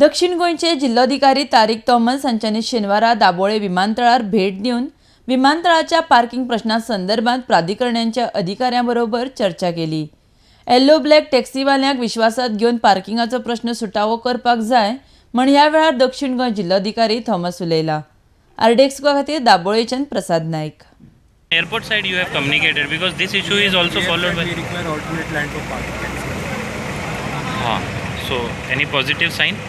दक्षिण गोंयचे जिल्लोधिकारी तारीक थॉमस हांच्यांनी शेनवारा दाबोळे विमानतळार भेट दिवन विमानतळाच्या पार्किंग प्रश्ना संदर्भात प्राधिकरणांच्या अधिकाऱ्यां बरोबर चर्चा केली. येल्लो ब्लॅक टॅक्सीवाल्यांक विश्वासात घेवन पार्किंगाचो प्रश्न सुटावो करपाक जाय म्हण ह्या वेळार दक्षिण गोंय जिल्लोधिकारी थॉमस उलयला. आरडीएक्स खातीर दाबोळेच्यान प्रसाद Naik. Airport side you have communicated because this issue is also followed by. We require alternate land for parking. So any positive sign?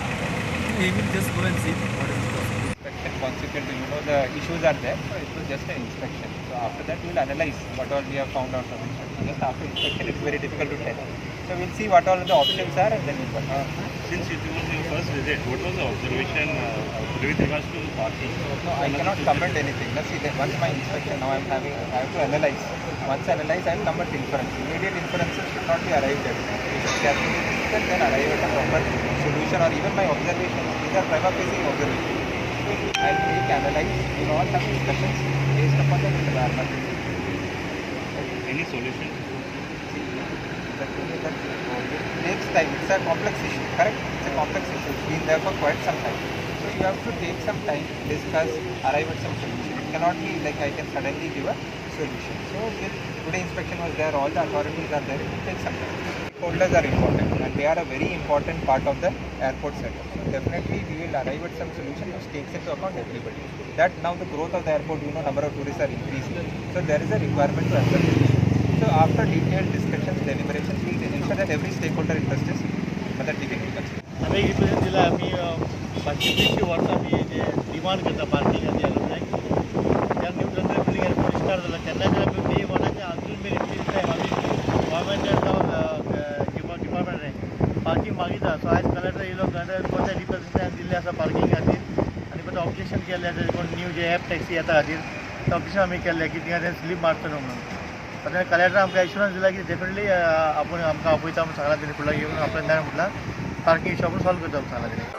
We will just go and see what is the possible. Inspection consequent to, you know, the issues are there, so it was just an inspection. So after that we will analyze what all we have found out of inspection. Just after inspection it's very difficult to tell. So we'll see what all the options are and then we'll work. Since it was your first visit, what was the observation with regards to parking? No, I cannot comment anything. Let's see, that once my inspection, now I have to analyze. Once I analyze, I will come at inference. Immediate inferences should not be arrived at. We should carefully think and then arrive at a proper solution, or even my observations. These are prima facie observations. So I'll take, analyze, we'll all have discussions based upon the requirement. Any solution? See, the thing is that it takes time. It's a complex issue, correct? It's a complex issue. It's been there for quite some time. So you have to take some time, discuss, arrive at some solution. It cannot be like I can suddenly give a solution. So today inspection was there, all the authorities are there. It will take some time. Holders are important and they are a very important part of the airport setup. So definitely we will arrive at some solution which takes into account everybody. That now the growth of the airport, you know, number of tourists are increasing. So there is a requirement to address this issue. So after detailed discussions, deliberations, we will ensure that every stakeholder interest is taken into consideration. आमी represent दिला आमी फाटलीं 20 वर्सां आमी जे demand करता पार्किंगाची aeroplane जेन्ना new terminal building airport start जाला तेन्नाच्यान आमी डे वनाचे अजून मेरेन टील टायम आमी गव्हर्मेंटान जावं डिपार्टमेंटान पार्किंग मागिता. सो आयज कलेक्टर येयलो, कलेक्टर कोणत्या रिप्रेझेंटेशन दिल्लें आसा पार्किंग खातीर आनी कोणतें ऑब्जेक्शन केल्लें आसा, कोण न्यू जे एप टॅक्सी येता खातीर ते ऑब्जेक्शन आमी केल्लें की थिंगा ते स्लीप मारतलो न्हू म्हणून. आतां कलेक्टर आमकां एश्युरन्स दिला की डेफिनेटली आपूण आमकां आपयता म्हणून सांगलां तेणी, फुडल्या येवन आपल्याक मेळ म्हटलां पार्किंग इशू आपूण सॉल्व करता म्हणून सांगलां तेणी.